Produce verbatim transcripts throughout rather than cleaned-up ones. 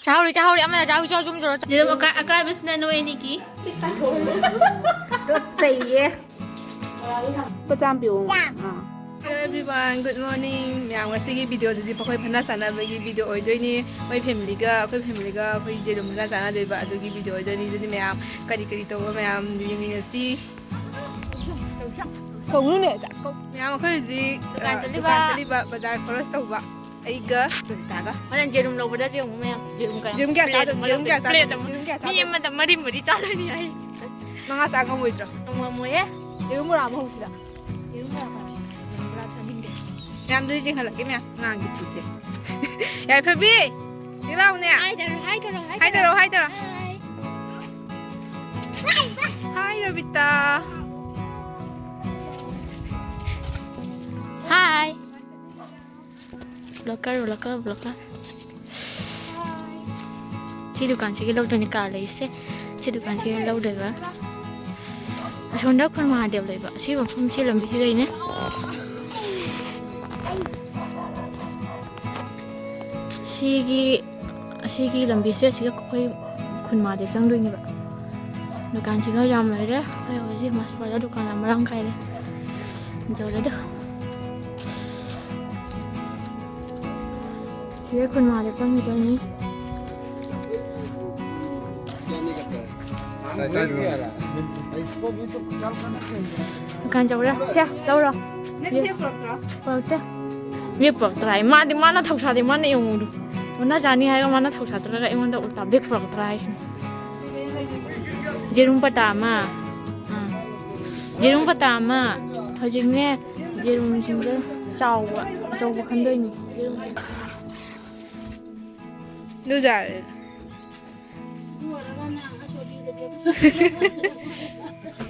ꯆꯥꯍꯧꯔꯤ, ꯆꯥꯍꯧꯔꯤ, ꯑꯃꯅ ꯆꯥꯍꯧꯔꯤ, ꯆꯥꯍꯧꯔꯤ, ꯆꯥꯍꯧꯔꯤ, ꯆꯥꯍꯧꯔꯤ꯫ ꯌꯦꯔꯨꯝ ꯑꯀꯥ-, ꯑꯀꯥꯏꯕꯁꯤꯅ ꯅꯣꯏ ꯑꯅꯤꯒꯤ꯫ ꯇꯨꯀꯠꯆꯩꯌꯦ꯫ ꯂꯨꯄꯥ ꯆꯥꯝ ꯄꯤꯌꯣ꯫ ꯑꯥ꯫ Hello everyone, good morning. ꯃꯌꯥꯝ, ꯉꯁꯤꯒꯤ videoꯁꯤꯗꯤ ꯃꯈꯣꯏ ꯐꯅ ꯆꯥꯅꯕꯒꯤ video ꯑꯣꯏꯗꯣꯏꯅꯤ꯫ ꯃꯣꯏ familyꯒ ꯑꯩꯈꯣꯏ familyꯒ ꯑꯩꯈꯣꯏ ꯌꯦꯔꯨꯝ ꯐꯅ ꯆꯥꯅꯗꯣꯏꯕ, ꯑꯗꯨꯒꯤ video ꯑꯣꯏꯗꯣꯏꯅꯤ꯫ ꯑꯗꯨꯗꯤ ꯃꯌꯥꯝ ꯀꯔꯤ ꯀꯔꯤ ꯇꯧꯕ ꯃꯌꯥꯝ ꯌꯦꯡꯃꯤꯟꯅꯁꯤ꯫ ꯀꯧꯅꯨꯅꯦ꯫ ꯃꯌꯥꯝ, ꯑꯩꯈꯣꯏ ꯍꯧꯖꯤꯛ, ꯗꯨꯀꯥꯟ ꯑ, ꯆꯠꯂꯤꯕ꯫ ꯗꯨꯀꯥꯟ ꯆꯠꯂꯤꯕ, ꯕꯖꯥꯔ ꯈꯔꯁ ꯇꯧꯕ꯫ ꯑꯩꯒ ꯇꯣꯅꯤꯇꯥꯒ꯫ ꯍꯣꯔꯦꯟ ꯌꯦꯔꯨꯝ ꯂꯧꯕꯗ ꯌꯦꯡꯉꯨ ꯃꯌꯥꯝ꯫ ꯌꯦꯔꯨꯝ ꯀꯌꯥ ꯌꯦꯔꯨꯝ ꯀꯌꯥ plate ꯆꯥꯗꯣꯏꯅꯣ? ꯑꯃ ꯌꯦꯔꯨꯝ ꯀꯌꯥ ꯂꯧꯗꯣꯏꯅꯤ꯫ Plate ꯆꯥꯗꯣꯏꯅꯣ? ꯑꯃ꯫ ꯌꯦꯔꯨꯝ ꯀꯌꯥ ꯃꯤ ꯆꯥꯗꯣꯏꯅꯣ? ꯑꯃꯗ ꯃꯔꯤ ꯃꯔꯤ ꯆꯥꯗꯣꯏꯅꯤ ꯑꯩ꯫ ꯃꯉꯥ ꯆꯥ ꯉꯝꯃꯣꯏꯗ꯭ꯔꯣ? ꯉꯝꯃꯣꯏꯌꯦ꯫ ꯌꯦꯔꯨꯝ ꯕꯣꯔꯥ ꯑꯃ ꯍꯧꯁꯤꯔ? ꯌꯦꯔꯨꯝ ꯕꯣꯔꯥ ꯄꯥꯝꯃꯦ꯫ ꯌꯦꯔꯨꯝ ꯕꯣꯔꯥ ꯆꯥꯅꯤꯡꯗꯦ꯫ ꯃꯌꯥꯝꯗꯨꯗꯤ ꯆꯦꯟꯈꯠꯂꯛꯀꯦ ꯃꯌꯥꯝ꯫ ꯑꯉꯥꯡꯒꯤ ꯊꯨꯞꯁꯦ꯫ ꯌꯥꯏꯐꯕꯤ! ꯁꯤ ꯂꯥꯎꯅꯦ꯫ ꯍꯥꯏ ꯇꯧꯔꯣ, ꯍꯥꯏ ꯇꯧꯔꯣ, ꯍꯥꯏ ꯍꯥꯏ ꯇꯧꯔꯣ꯫ ꯇꯧꯔꯣ, ꯍꯥꯏ ꯇꯧꯔꯣ꯫ ꯍꯥꯏ꯫ ꯍꯥꯏ ꯔꯕꯤꯇꯥ꯫ ꯍꯥꯏ꯫ Vlogger, vlogger, vlogger. ꯁꯤ ꯗꯨꯀꯥꯟꯁꯤꯒꯤ ꯂꯧꯗꯣꯏꯅꯤ ꯀꯥ ꯂꯩꯁꯦ꯫ ꯁꯤ ꯗꯨꯀꯥꯟꯁꯤꯒꯤ ꯂꯧꯗꯣꯏꯕ꯫ ꯑꯁꯣꯝꯗ ꯈꯨꯟ ꯃꯍꯥꯗꯦꯕ ꯂꯩꯕ꯫ ꯑꯁꯤ ꯃꯐꯝꯁꯤ ꯂꯝꯕꯤꯁꯤꯗꯩꯅꯦ꯫ ꯁꯤꯒꯤ, ꯑꯁꯤꯒꯤ ꯂꯝꯕꯤꯁꯦ ꯑꯁꯤꯒ ꯑꯩꯈꯣꯏ ꯈꯨꯟ ꯃꯍꯥꯗꯦꯕ ꯆꯪꯗꯣꯏꯅꯦꯕ꯫ ꯗꯨꯀꯥꯟꯁꯤꯒ ꯌꯥꯝ ꯂꯩꯔꯦ꯫ ꯑꯩꯈꯣꯏ ꯍꯧꯖꯤꯛ ꯃꯥꯁꯄꯥꯗ ꯗꯨꯀꯥꯟ ꯌꯥꯝ ꯃꯔꯥꯡ ꯀꯥꯏꯔꯦ꯫ ꯌꯧꯔꯦꯗ꯫ ꯁꯤꯗ ꯈꯨꯟ ꯃꯍꯥꯗꯦꯕ ꯆꯪꯈꯤꯗꯣꯏꯅꯤ꯫ ꯀꯥꯏ, ꯀꯥꯏꯗꯅꯣ? ꯗꯨꯀꯥꯟ ꯆꯧꯔ ꯁꯦ ꯂꯧꯔꯣ꯫ ꯅꯪ bag ꯄꯨꯔꯛꯇ꯭ꯔꯣ? ꯄꯨꯔꯛꯇꯦ꯫ Bag ꯄꯨꯔꯛꯇ꯭ꯔꯥ ꯍꯥꯏ꯫ ꯃꯥꯗꯤ, ꯃꯥꯅ ꯊꯧꯁꯥꯗꯦ, ꯃꯥꯅ ꯌꯦꯡꯉꯨꯗꯨ꯫ ꯃꯨꯟꯅ ꯆꯥꯅꯤ ꯍꯥꯏꯔꯒ ꯃꯥꯅ ꯊꯧꯁꯥꯗ꯭ꯔꯒ ꯑꯩꯉꯣꯟꯗ ꯎꯜꯇꯥ bag ꯄꯨꯔꯛꯇ꯭ꯔꯥ ꯍꯥꯏꯁꯤꯅꯤ꯫ ꯌꯦꯔꯨꯝ ꯄꯇꯥ ꯑꯃ꯫ ꯎꯝ꯫ ꯌꯦꯔꯨꯝ ꯄꯇꯥ ꯑꯃ꯫ ꯍꯧꯖꯤꯛꯅꯦ ꯌꯦꯔꯨꯝꯁꯤꯡꯁꯦ ꯆꯥꯎꯕ, ꯑꯆꯧꯕ ꯈꯟꯗꯣꯏꯅꯤ꯫ ꯌꯦꯔꯨꯝ꯫ ꯑꯗꯨ ꯌꯥꯔꯦ꯫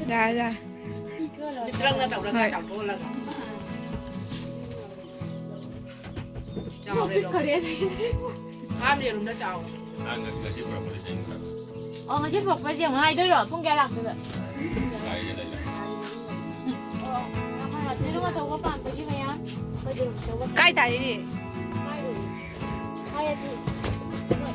ꯌꯥꯔꯦ, ꯌꯥꯔꯦ꯫ ꯂꯤꯇ꯭ꯔꯪꯅ ꯇꯧꯔꯒ ꯍꯣꯏ꯫ ꯆꯥꯎꯊꯣꯛꯍꯜꯂꯒ꯫ ꯆꯥꯎꯔꯦ ꯑꯗꯣ꯫ ꯐꯥꯝ ꯌꯦꯔꯨꯝꯅ ꯆꯥꯎꯔꯦ꯫ ꯑꯥ, ꯉꯁꯤ, ꯉꯁꯤ ꯄꯨꯔꯛꯄꯗꯤ ꯆꯦꯡ ꯈꯔ꯫ ꯑꯣ, ꯉꯁꯤ ꯄꯨꯔꯛꯄꯗꯤ ꯌꯦꯡꯉꯣ ꯍꯥꯏꯗꯣꯏꯔꯣ? ꯄꯨꯡ ꯀꯌꯥ ꯂꯥꯛꯇꯣꯏꯕ? ꯒꯥꯔꯤꯗ ꯂꯩꯔꯦ꯫ ꯑꯣ, ꯌꯦꯔꯨꯝ ꯑꯆꯧꯕ ꯄꯥꯝꯕꯒꯤ ꯃꯌꯥꯝ꯫ ꯑꯩꯈꯣꯏ ꯌꯦꯔꯨꯝ ꯑꯆꯧꯕ ꯀꯥꯏ ꯇꯥꯔꯤꯅꯦ? ꯀꯥꯏ ꯂꯩ? ꯍꯥꯏꯔꯗꯤ꯫ ꯍꯣꯏ,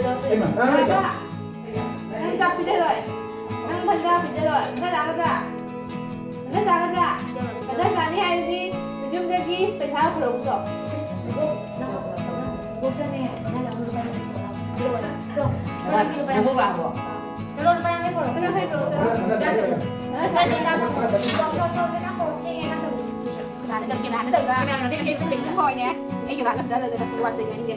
ꯅꯪ ꯆꯥꯛ ꯄꯤꯖꯔꯣꯏ? ꯅꯪ ꯐꯖꯅ ꯄꯤꯖꯔꯣꯏ? ꯐꯖꯅ ꯆꯥꯒꯗ꯭ꯔꯥ? ꯐꯖꯅ ꯆꯥꯒꯗ꯭ꯔꯥ? ꯐꯖꯅ ꯆꯥꯅꯤ ꯍꯥꯏꯔꯗꯤ ꯌꯨꯝꯗꯒꯤ ꯄꯩꯁꯥ ꯄꯨꯔꯛꯎ ꯆꯣ꯫ ꯅꯕꯣꯛ ꯂꯥꯛꯑꯕꯣ? ꯆꯠꯂꯣ, ꯂꯨꯄꯥ ꯌꯥꯡꯈꯩ ꯄꯨꯔꯛꯑꯣ꯫ ꯆꯠꯂꯣ, ꯆꯠꯂꯣ, ꯆꯠꯂꯣ꯫ ꯀꯅꯥꯅ ꯇꯧꯔꯤꯕ? ꯀꯅꯥꯅ ꯇꯧꯔꯤꯕ? ꯍꯣꯏꯅꯦ꯫ ꯑꯩ ꯀꯅꯥꯅ ꯐꯖꯅ ꯂꯩꯗꯅ ꯋꯥꯠꯇ ꯌꯥꯅꯤꯡꯗꯦ꯫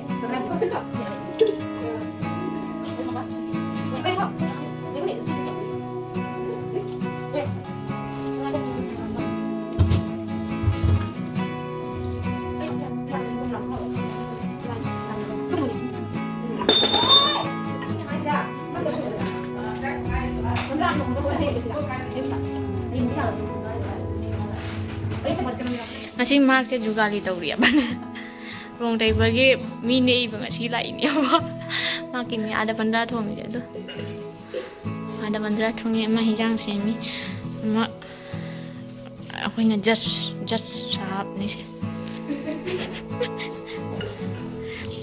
ꯉꯁꯤ ꯃꯍꯥꯛꯁꯦ ꯖꯨꯒꯥꯂꯤ ꯇꯧꯔꯤꯑꯕ꯫ ꯔꯣꯡ ꯇꯩꯕꯒꯤ ꯃꯤ ꯅꯦꯛꯏꯕ ꯉꯁꯤ ꯂꯥꯛꯏꯅꯦꯕ꯫ ꯃꯥꯒꯤ ꯃꯤ ꯑꯥꯗ ꯕꯟꯗ꯭ꯔꯥ ꯊꯣꯡꯉꯤꯁꯦ ꯑꯗꯣ꯫ ꯑꯥꯗ ꯕꯟꯗ꯭ꯔꯥ ꯊꯣꯡꯉꯤ, ꯑꯃ ꯍꯤꯟꯖꯥꯡ ꯁꯦꯝꯃꯤ, ꯑꯃ ꯑꯩꯈꯣꯏꯅ ꯖꯁ, ꯖꯁ ꯁꯥꯍꯥꯕꯅꯤꯁꯦ꯫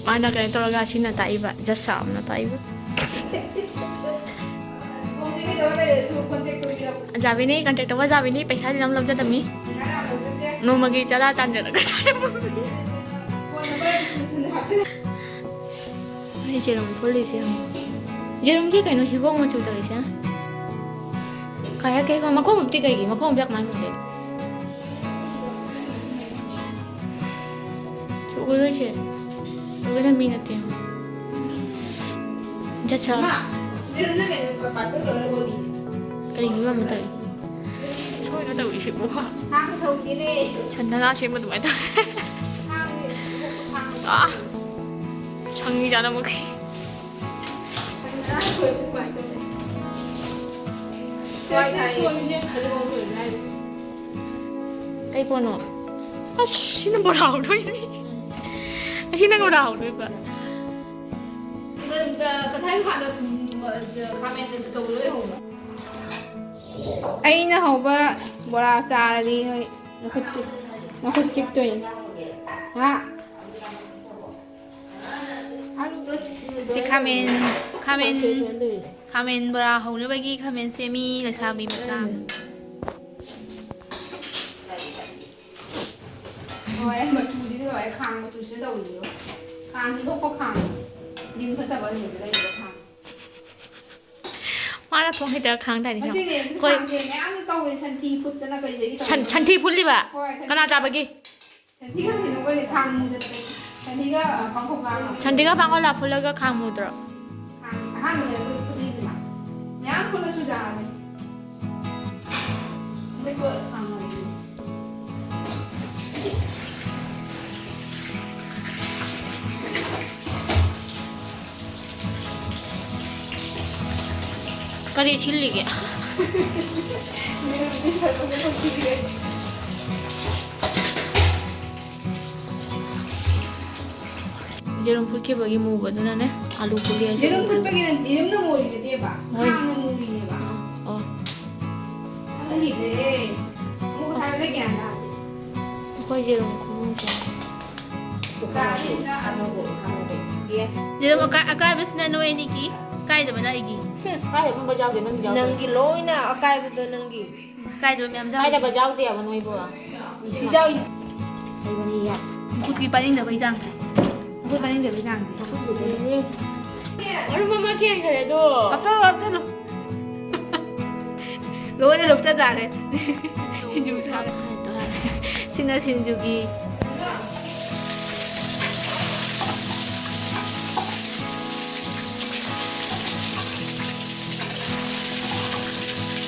ꯃꯥꯅ ꯀꯩꯅꯣ ꯇꯧꯔꯒ ꯁꯤꯅ ꯇꯥꯛꯏꯕ, ꯖꯁ ꯁꯥꯍꯥꯕꯅ ꯇꯥꯛꯏꯕ꯫ ꯑꯖꯥꯕꯤꯅꯤ, ꯀꯟꯇꯦꯛ ꯇꯧꯕ ꯑꯖꯥꯕꯤꯅꯤ, ꯄꯩꯁꯥꯗꯤ ꯅꯝ ꯂꯧꯖꯗꯕꯅꯤ꯫ ꯅꯣꯡꯃꯒꯤ ꯆꯔꯥ ꯇꯥꯟꯖꯔꯒ ꯆꯥꯖꯕ ꯃꯤ꯫ ꯑꯩ ꯌꯦꯔꯨꯝ ꯐꯨꯜꯂꯤꯁꯦ ꯌꯦꯡꯉꯣ꯫ ꯌꯦꯔꯨꯝꯁꯦ ꯀꯩꯅꯣ ꯍꯤꯒꯣꯛ ꯃꯆꯨ ꯇꯧꯔꯤꯁꯦ? ꯀꯩ ꯍꯥꯏ, ꯀꯩ ꯍꯥꯏ, ꯃꯈꯣꯡ ꯎꯞꯇꯤ ꯀꯩꯒꯤ? ꯃꯈꯣꯡ ꯎꯞꯇꯤ ꯀꯃꯥꯏꯅ ꯎꯞꯇꯣꯏꯅꯣ? ꯎꯔꯣꯏꯁꯦ꯫ ꯎꯔꯣꯏꯗ ꯃꯤ ꯅꯠꯇꯦ꯫ ꯖꯠꯁꯥ꯫ ꯃꯥ, ꯌꯦꯔꯨꯝꯗ ꯀꯩꯅꯣ ꯄꯥ-, ꯄꯥꯟꯊꯣꯛꯇꯧꯔ ꯂꯣꯜꯂꯤ꯫ ꯀꯔꯤꯒꯤ ꯐꯤꯕꯝ ꯇꯧꯔꯤ? ꯁꯣꯏꯅ ꯇꯧꯔꯤꯁꯤꯕꯣ? ꯊꯥꯡ ꯊꯧꯗꯦꯅꯦ꯫ ꯁꯟꯗꯅ ꯁꯦꯝꯕ ꯑꯗꯨꯃꯥꯏꯅ ꯇꯧꯋꯦ꯫ ꯊꯥꯡꯁꯦ, ꯊꯥꯡ꯫ ꯑꯥ꯫ ꯁꯪꯉꯤ ꯆꯥꯅꯃꯛꯈꯤ꯫ ꯁꯦ, ꯁꯦ, ꯁꯣꯏꯕꯅꯦ꯫ ꯀꯩ ꯄꯣꯠꯅꯣ? ꯑꯁ, ꯁꯤꯅ ꯕꯣꯔꯥ ꯍꯧꯗꯣꯏꯅꯤ꯫ ꯑꯁꯤꯅ ꯕꯣꯔꯥ ꯍꯧꯗꯣꯏꯕ꯫ ꯑꯗꯣ, ꯑ, ꯀꯗꯥꯏ ꯃꯈꯥꯗ, ꯎꯝ, ꯑ, ꯈꯥꯃꯦꯟ ꯇꯧꯕꯗꯣ ꯂꯩꯍꯧꯕ꯭ꯔꯣ? ꯑꯩꯅ ꯍꯧꯕ ꯕꯣꯔꯥ ꯆꯥꯔꯗꯤ ꯅꯣꯏ ꯅꯈꯨꯠ ꯆꯤꯛ-, ꯅꯈꯨꯠ ꯆꯤꯛꯇꯣꯏꯅꯤ꯫ ꯍꯥ? ꯑꯂꯨꯗꯣ ꯁꯤ ꯈꯥꯃꯦꯟ, ꯈꯥꯃꯦꯟ, ꯈꯥꯃꯦꯟ ꯕꯣꯔꯥ ꯍꯧꯅꯕꯒꯤ ꯈꯥꯃꯦꯟ ꯁꯦꯝꯃꯤ ꯂꯩꯁꯥꯕꯤ ꯃꯆꯥ ꯑꯃ꯫ ꯂꯣꯏꯔꯦ, ꯃꯆꯨꯁꯤꯗꯤ ꯂꯣꯏꯔꯦ꯫ ꯈꯥꯡ ꯃꯆꯨꯁꯤꯗ ꯇꯧꯔꯤꯁꯤꯕꯣ꯫ ꯈꯥꯡ ꯊꯣꯛꯄ ꯈꯥꯡ꯫ ꯗꯤꯟ ꯐꯠꯇꯕ ꯑꯗꯨꯗ ꯂꯩꯕ ꯈꯥꯡ꯫ ꯃꯥꯅ ꯊꯣꯡ ꯍꯩꯇꯕ ꯈꯥꯡ ꯇꯥꯏꯅꯦ꯫ ꯅꯠꯇꯦꯅꯦ, ꯍꯣꯏ꯫ ꯈꯥꯡꯁꯦ ꯃꯌꯥꯝ ꯇꯧꯔꯦ, ꯁꯟꯊꯤ ꯐꯨꯠꯇꯅ ꯀꯩꯗꯒꯤ ꯁꯟ-, ꯇꯧꯔꯦ꯫ ꯁꯟꯊꯤ ꯐꯨꯜꯂꯤꯕ? ꯍꯣꯏ, ꯁꯟꯊꯤ꯫ ꯀꯅꯥ ꯆꯥꯕꯒꯤ? ꯁꯟꯊꯤꯒ ꯀꯩꯅꯣꯒꯅꯦ, ꯈꯥꯡ ꯃꯨꯗꯅ ꯂꯩ꯫ ꯁꯟꯊꯤꯒ, ꯑ, ꯄꯥꯡꯈꯣꯛꯂꯥꯒ꯫ ꯁꯟꯊꯤꯒ ꯄꯥꯡꯈꯣꯛꯂꯥ ꯐꯨꯜꯂꯒ ꯈꯥꯡ ꯃꯨꯗ꯭ꯔꯣ? ꯈꯥꯡ ꯑꯍꯥꯟꯕꯗ ꯑꯩꯈꯣꯏ ꯐꯨꯠꯂꯤꯗꯅ꯫ ꯃꯌꯥꯝ ꯐꯨꯠꯂꯁꯨ ꯌꯥꯔꯅꯤ꯫ ꯑꯩꯈꯣꯏ ꯈꯥꯡ ꯃꯨꯗ꯭ꯔꯤ꯫ ꯀꯔꯤ ꯁꯤꯜꯂꯤꯒꯦ? ꯌꯦꯔꯨꯝ ꯐꯨꯠꯈꯤꯕꯒꯤ ꯃꯨꯕꯗꯨꯅꯅꯦ, ꯑꯂꯨ ꯐꯨꯠꯂꯤ ꯍꯥꯏꯁꯦ꯫ ꯌꯦꯔꯨꯝ ꯐꯨꯠꯄꯒꯤ ꯅꯠꯇꯦ, ꯌꯦꯔꯨꯝꯅ ꯃꯨꯔꯤ ꯅꯠꯇꯦꯕ꯫ ꯍꯣꯏ꯫ ꯈꯥꯡꯅ ꯃꯨꯔꯤꯅꯦꯕ꯫ ꯑꯣ꯫ ꯈꯪꯈꯤꯗ꯭ꯔꯦ꯫ ꯑꯃꯨꯛ ꯍꯥꯏꯕꯗ ꯒ꯭ꯌꯥꯟ ꯇꯥꯗꯦ꯫ ꯑꯩꯈꯣꯏ ꯌꯦꯔꯨꯝ ꯈꯨꯃꯨꯁꯦ꯫ ꯌꯦꯔꯨꯝ ꯑꯀꯥ-, ꯑꯀꯥꯏꯕꯁꯤꯅ ꯅꯣꯏ ꯑꯅꯤꯒꯤ, ꯑꯀꯥꯏꯗꯕꯅ ꯑꯩꯒꯤ꯫ ꯍꯨꯝ, ꯀꯥꯏꯗ ꯄꯨꯝꯕ ꯌꯥꯎꯗꯦ, ꯅꯪꯒꯤ ꯌꯥꯎꯗꯦ꯫ ꯅꯪꯒꯤ ꯂꯣꯏꯅ ꯑꯀꯥꯏꯕꯗꯣ ꯅꯪꯒꯤ꯫ ꯑꯀꯥꯏꯗꯕ ꯃꯌꯥꯝ ꯌꯥꯎꯔꯤ꯫ ꯀꯥꯏꯗꯕ ꯌꯥꯎꯗꯦꯕ ꯅꯣꯏꯕꯨ꯫ ꯁꯤ ꯌꯥꯎꯔꯤ꯫ ꯍꯩꯕꯅꯤ ꯌꯥ꯫ ꯃꯈꯨꯠꯀꯤ ꯄꯥꯏꯅꯤꯡꯗꯕ ꯏꯟꯖꯥꯡꯁꯦ꯫ ꯃꯈꯨꯠ ꯄꯥꯏꯅꯤꯡꯗꯕ ꯏꯟꯖꯥꯡꯁꯦ꯫ ꯃꯔꯨꯝ ꯑꯃ ꯀꯦꯟꯈ꯭ꯔꯦ ꯑꯗꯣ꯫ ꯍꯥꯞꯆꯜꯂꯣ, ꯍꯥꯞꯆꯜꯂꯣ꯫ ꯂꯣꯏꯅ ꯂꯧꯊ ꯇꯥꯔꯦ꯫ ꯁꯤꯡꯖꯨ ꯆꯥꯔꯦ꯫ ꯁꯤꯅ ꯁꯤꯡꯖꯨꯒꯤ꯫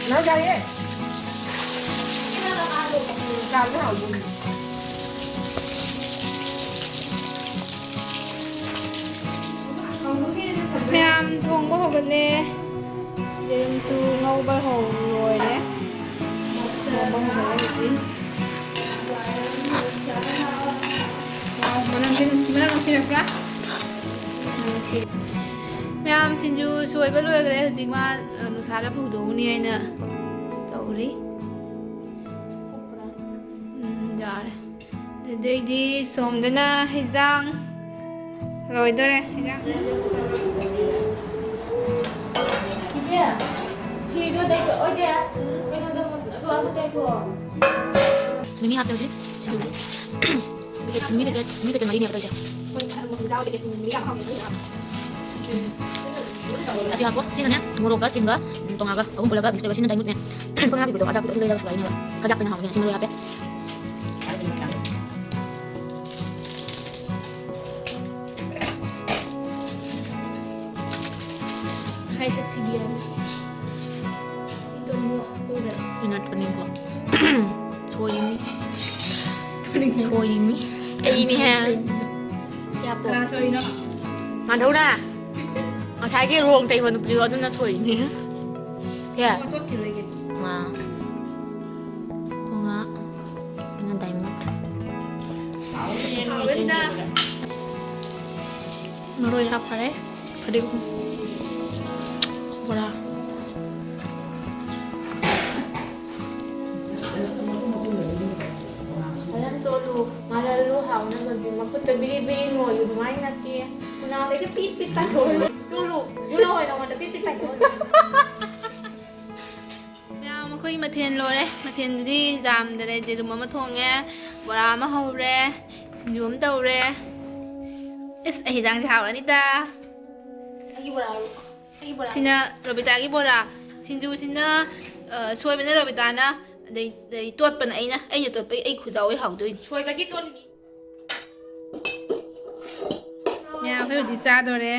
ꯂꯧ ꯌꯥꯏꯌꯦ꯫ ꯆꯥꯕꯗ ꯍꯥꯎꯗꯣꯏꯅꯤ꯫ ꯃꯌꯥꯝ ꯊꯣꯡꯕ ꯍꯧꯒꯠꯂꯦ꯫ ꯌꯦꯔꯨꯝꯁꯨ ꯉꯧꯕ ꯍꯧ-, ꯂꯣꯏꯔꯦ꯫ ꯊꯣꯡꯕ ꯍꯧꯒꯠꯂꯦ ꯍꯧꯖꯤꯛ꯫ ꯋꯥꯎ, ꯃꯅꯝꯁꯦ ꯅꯨꯡꯁꯤ-, ꯃꯅꯝ ꯅꯨꯡꯁꯤꯔꯛꯄ꯭ꯔꯥ? ꯃꯅꯝ ꯅꯨꯡꯁꯤ-, ꯃꯌꯥꯝ ꯁꯤꯡꯖꯨ ꯁꯣꯏꯕ ꯂꯣꯏꯈ꯭ꯔꯦ꯫ ꯍꯧꯖꯤꯛ ꯃꯥ, ꯑ, ꯅꯨꯡꯁꯥꯗ ꯐꯧꯗꯣꯛꯎꯅꯤ ꯍꯥꯏꯅ ꯇꯧꯔꯤ꯫ ꯎꯝ, ꯌꯥꯔꯦ꯫ ꯑꯗꯩꯗꯤ ꯁꯣꯝꯗꯅ ꯍꯩꯖꯥꯡ ꯂꯣꯏꯗꯣꯔꯦ ꯏꯟꯖꯥꯡ꯫ ꯏꯆꯦ, ꯐꯤꯗꯣ ꯇꯩꯊꯣꯛ-, ꯑꯣꯏꯗꯦ꯫ ꯀꯩꯅꯣꯗꯣ, ꯑꯗꯨ ꯑꯗꯨ ꯇꯩꯊꯣꯛꯑꯣ꯫ ꯃꯤꯃꯤ ꯍꯥꯞꯇꯦ ꯍꯧꯖꯤꯛ꯫ ꯃꯤꯃꯤ ꯄꯦꯀꯦꯠ, ꯃꯤꯃꯤ ꯄꯦꯀꯦꯠ ꯃꯔꯤꯅꯦꯕ ꯇꯧꯔꯤꯁꯦ꯫ ꯑꯁꯤ ꯍꯥꯞꯄꯣ꯫ ꯁꯤꯅꯅꯦ, ꯃꯣꯔꯣꯛꯀ ꯁꯤꯡꯒ, ꯎꯝ, ꯇꯣꯉꯥꯒ ꯑꯍꯨꯝ ꯄꯨꯜꯂꯒ ꯃꯤꯛꯁ ꯇꯧꯔꯒ ꯁꯤꯅ ꯗꯥꯏꯃꯨꯠꯅꯦ꯫ ꯄꯪꯍꯥꯞ ꯍꯥꯞꯄꯤꯕꯗꯣ ꯑꯆꯥꯛꯄꯤꯗꯣ ꯑꯗꯨ ꯂꯩꯔꯒ ꯁꯨꯒꯥꯏꯅꯦꯕ꯫ ꯈꯖꯥꯛꯇꯅ ꯍꯥꯎꯕꯅꯦ꯫ ꯁꯤ ꯃꯔꯣꯏ ꯍꯥꯞꯄꯦ꯫ ꯍꯥꯏ ꯆꯠꯈꯤꯒꯦ꯫ ꯏꯇꯣꯝꯕꯨ ꯎꯗ꯭ꯔꯦ꯫ ꯁꯤꯅ ꯇꯣꯅꯤꯡꯈꯣꯛ꯫ ꯁꯣꯏꯔꯤꯅꯤ꯫ ꯇꯣꯅꯤꯡꯈꯣꯛ꯫ ꯁꯣꯏꯔꯤꯅꯤ꯫ ꯑꯩꯅꯦ꯫ ꯁꯤ ꯍꯥꯞꯄꯣ꯫ ꯀꯅꯥ ꯁꯣꯏꯔꯤꯅꯣ? ꯃꯥꯙꯧꯅ꯫ ꯉꯁꯥꯏꯒꯤ ꯔꯣꯡ ꯇꯩꯕ ꯅꯨꯄꯤꯗꯣ ꯑꯗꯨꯅ ꯁꯣꯏꯔꯤꯅꯤ꯫ ꯁꯦ꯫ ꯑꯣ, ꯆꯣꯠꯈꯤꯔꯣꯏꯒꯦ꯫ ꯑꯥ꯫ ꯉꯥ꯫ ꯑꯩꯅ ꯗꯥꯏꯃꯟ꯫ ꯍꯥꯎꯔꯅꯤꯗ꯫ ꯃꯔꯣꯏ ꯍꯥꯞꯈꯔꯦ꯫ ꯐꯗꯤꯒꯣꯝ꯫ ꯕꯣꯔꯥ꯫ ꯐꯖꯅ ꯇꯣꯠꯂꯨ꯫ ꯃꯥꯜꯍꯜꯂꯨ ꯍꯥꯎꯅꯕꯒꯤ꯫ ꯃꯈꯨꯠꯇ ꯕꯤꯔꯤ ꯕꯤꯔꯤ ꯅꯣꯏꯌꯨ꯫ ꯑꯗꯨꯃꯥꯏꯅ ꯅꯠꯇꯦ꯫ ꯈꯨꯅꯥꯎꯗꯒꯤ ꯄꯤꯠ ꯄꯤꯠ ꯄꯥꯏꯊꯣꯛꯑꯣ꯫ ꯇꯣꯠꯂꯨ꯫ ꯖꯨꯂꯣ ꯍꯣꯏ ꯅꯉꯣꯟꯗ ꯄꯤꯠ ꯄꯤꯠ ꯄꯥꯏꯊꯣꯛꯑꯣ꯫ ꯃꯌꯥꯝ ꯑꯩꯈꯣꯏ ꯃꯊꯦꯜ ꯂꯣꯏꯔꯦ꯫ ꯃꯊꯦꯜꯗꯨꯗꯤ ꯌꯥꯝꯗꯔꯦ꯫ ꯌꯦꯔꯨꯝ ꯑꯃ ꯊꯣꯡꯉꯦ, ꯕꯣꯔꯥ ꯑꯃ ꯍꯧꯔꯦ, ꯁꯤꯡꯖꯨ ꯑꯃ ꯇꯧꯔꯦ꯫ ꯏꯁ, ꯑꯩ ꯍꯤꯟꯖꯥꯡꯁꯦ ꯍꯥꯎꯔꯅꯤꯗ꯫ ꯑꯩꯒꯤ ꯕꯣꯔꯥ, ꯑꯩꯒꯤ ꯕꯣꯔꯥ꯫ ꯁꯤꯅ ꯔꯣꯕꯤꯇꯥꯒꯤ ꯕꯣꯔꯥ꯫ ꯁꯤꯡꯖꯨꯁꯤꯅ, ꯑ, ꯁꯣꯏꯕꯅ ꯔꯣꯕꯤꯇꯥꯅ, ꯑꯗꯩ, ꯑꯗꯩ ꯇꯣꯠꯄꯅ ꯑꯩꯅ, ꯑꯩꯅ ꯇꯣꯠꯄꯒꯤ ꯑꯩ ꯈꯨꯠ ꯍꯥꯎꯋꯦ ꯍꯥꯎꯗꯣꯏꯅꯤ꯫ ꯁꯣꯏꯕꯒꯤ ꯇꯣꯠꯂꯤꯅꯤ꯫ ꯃꯌꯥꯝ ꯑꯩꯈꯣꯏ ꯍꯧꯖꯤꯛ ꯆꯥꯗꯣꯔꯦ꯫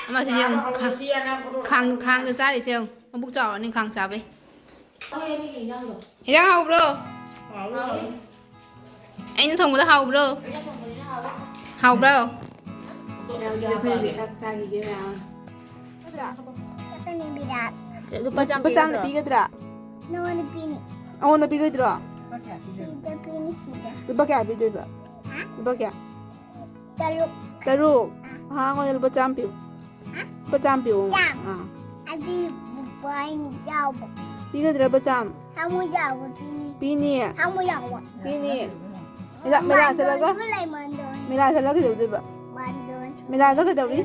ꯑꯃꯁꯤ ꯌꯦꯡꯉꯨ, ꯈꯥ-, ꯈꯥꯡ, ꯈꯥꯡꯗ ꯆꯥꯔꯤꯁꯦ ꯌꯦꯡꯉꯨ꯫ ꯃꯕꯨꯛ ꯆꯥꯎꯔꯅꯤ ꯈꯥꯡ ꯆꯥꯕꯩ꯫ ꯍꯤꯟꯖꯥꯡ ꯍꯥꯎꯕ꯭ꯔꯣ? ꯑꯩꯅ ꯊꯣꯡꯕꯗ ꯍꯥꯎꯕ꯭ꯔꯣ? ꯍꯥꯎꯕ꯭ꯔꯣ? ꯃꯌꯥꯝ ꯑꯗꯨꯗꯤ ꯑꯩꯈꯣꯏ ꯍꯧꯖꯤꯛ ꯆꯥꯛ ꯆꯥꯈꯤꯒꯦ ꯃꯌꯥꯝ꯫ ꯆꯠꯀꯅꯤ ꯕꯤꯔꯥꯠ꯫ ꯂꯨꯄꯥ ꯆꯥꯝꯃ ꯂꯨꯄꯥ ꯆꯥꯝꯃ ꯄꯤꯒꯗ꯭ꯔꯣ? ꯄꯤꯒꯗ꯭ꯔꯥ? ꯅꯉꯣꯟꯗ ꯄꯤꯅꯤ꯫ ꯑꯩꯉꯣꯟꯗ ꯄꯤꯔꯣꯏꯗ꯭ꯔꯣ? ꯁꯤꯗ ꯄꯤꯅꯤ, ꯁꯤꯗ꯫ ꯂꯨꯄꯥ ꯀꯌꯥ ꯄꯤꯗꯣꯏꯕ? ꯍꯥ? ꯂꯨꯄꯥ ꯀꯌꯥ? ꯇꯔꯨꯛ꯫ ꯇꯔꯨꯛ? ꯑꯥ꯫ ꯑꯉꯣꯟꯗ ꯂꯨꯄꯥ ꯆꯥꯝꯃ ꯄꯤꯌꯨ꯫ ꯍꯥ? ꯂꯨꯄꯥ ꯆꯥꯝꯃ ꯄꯤꯌꯨ꯫ ꯆꯥꯝꯃ? ꯑꯥ꯫ ꯑꯗꯨꯗꯤ ꯕꯕꯥꯅ ꯆꯥꯎꯕ꯫ ꯄꯤꯒꯗ꯭ꯔꯥ ꯂꯨꯄꯥ ꯆꯥꯝꯃ? ꯍꯥꯃꯨ ꯆꯥꯎꯕ ꯄꯤꯅꯤ꯫ ꯄꯤꯅꯤ? ꯍꯥꯃꯨ ꯆꯥꯎꯕ꯫ ꯄꯤꯅꯤ꯫ ꯃꯦꯂꯥ, ꯃꯦꯂꯥ ꯆꯠꯂꯒ? ꯃꯥꯟꯗꯣꯟꯁꯨ ꯂꯩ, ꯃꯥꯟꯗꯣꯟ꯫ ꯃꯦꯂꯥ ꯆꯠꯂꯒ ꯀꯩꯗꯧꯗꯣꯏꯕ? ꯃꯥꯟꯗꯣꯟꯁꯨ꯫ ꯃꯦꯂꯥꯗ ꯀꯩꯗꯧꯔꯤ?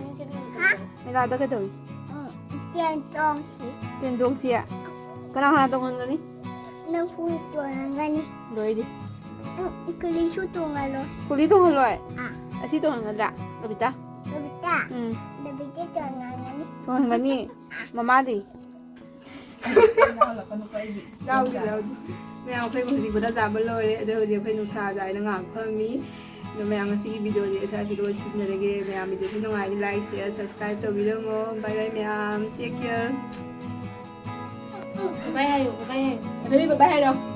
ꯍꯥ? ꯃꯦꯂꯥꯗ ꯀꯩꯗꯧꯔꯤ? ꯎꯝ, ꯇ꯭ꯔꯦꯟ ꯇꯣꯡꯁꯤ꯫ ꯇ꯭ꯔꯦꯟ ꯇꯣꯡꯁꯤ? ꯀꯅꯥ ꯀꯅꯥ ꯇꯣꯡꯍꯟꯒꯅꯤ? ꯅꯝꯐꯨ ꯇꯣꯡꯍꯟꯒꯅꯤ꯫ ꯂꯣꯏꯗꯤ. ꯎꯝ, ꯀꯨꯂꯤꯁꯨ ꯇꯣꯡꯍꯜꯂꯣ꯫ ꯀꯨꯂꯤ ꯇꯣꯡꯍꯜꯂꯣꯏ? ꯑꯥ. ꯑꯁꯤ ꯇꯣꯡꯍꯟꯒꯗ꯭ꯔꯥ, ꯀꯕꯤꯇꯥ? ꯀꯕꯤꯇꯥ, ꯎꯝ. ꯕꯦꯕꯤꯗꯤ ꯇꯣꯡꯍꯟꯒꯅꯤ꯫ ꯇꯣꯡꯍꯟꯒꯅꯤ. ꯃꯃꯥꯗꯤ? ꯂꯥꯎꯗꯤ, ꯂꯥꯎꯗꯤ. ꯃꯌꯥꯝ, ꯑꯩꯈꯣꯏ ꯍꯧꯖꯤꯛ ꯕꯣꯔꯥ ꯆꯥꯕ ꯂꯣꯏꯔꯦ꯫ ꯑꯗꯣ ꯍꯧꯖꯤꯛ ꯑꯩꯈꯣꯏ ꯅꯨꯡꯁꯥ ꯆꯥꯏꯅ ꯉꯥꯏꯍꯥꯛ ꯐꯝꯃꯤ. ꯑꯗꯣ ꯃꯌꯥꯝ, ꯉꯁꯤꯒꯤ ꯚꯤꯗꯤꯑꯣꯁꯦ ꯏꯁꯥꯁꯤ ꯂꯣꯏꯁꯤꯟꯖꯔꯒꯦ. ꯃꯌꯥꯝ, ꯚꯤꯗꯤꯑꯣꯁꯤ ꯅꯨꯡꯉꯥꯏꯔꯗꯤ like, share, subscribe ꯇꯧꯕꯤꯔꯝꯃꯣ. Bye bye ꯃꯌꯥꯝ. Take care. ꯕꯥꯏ ꯍꯥꯏꯌꯨ, ꯕꯥꯏ ꯍꯥꯏꯌꯨ. ꯑꯗꯨꯗꯤ bye bye ꯍꯥꯏꯔꯣ.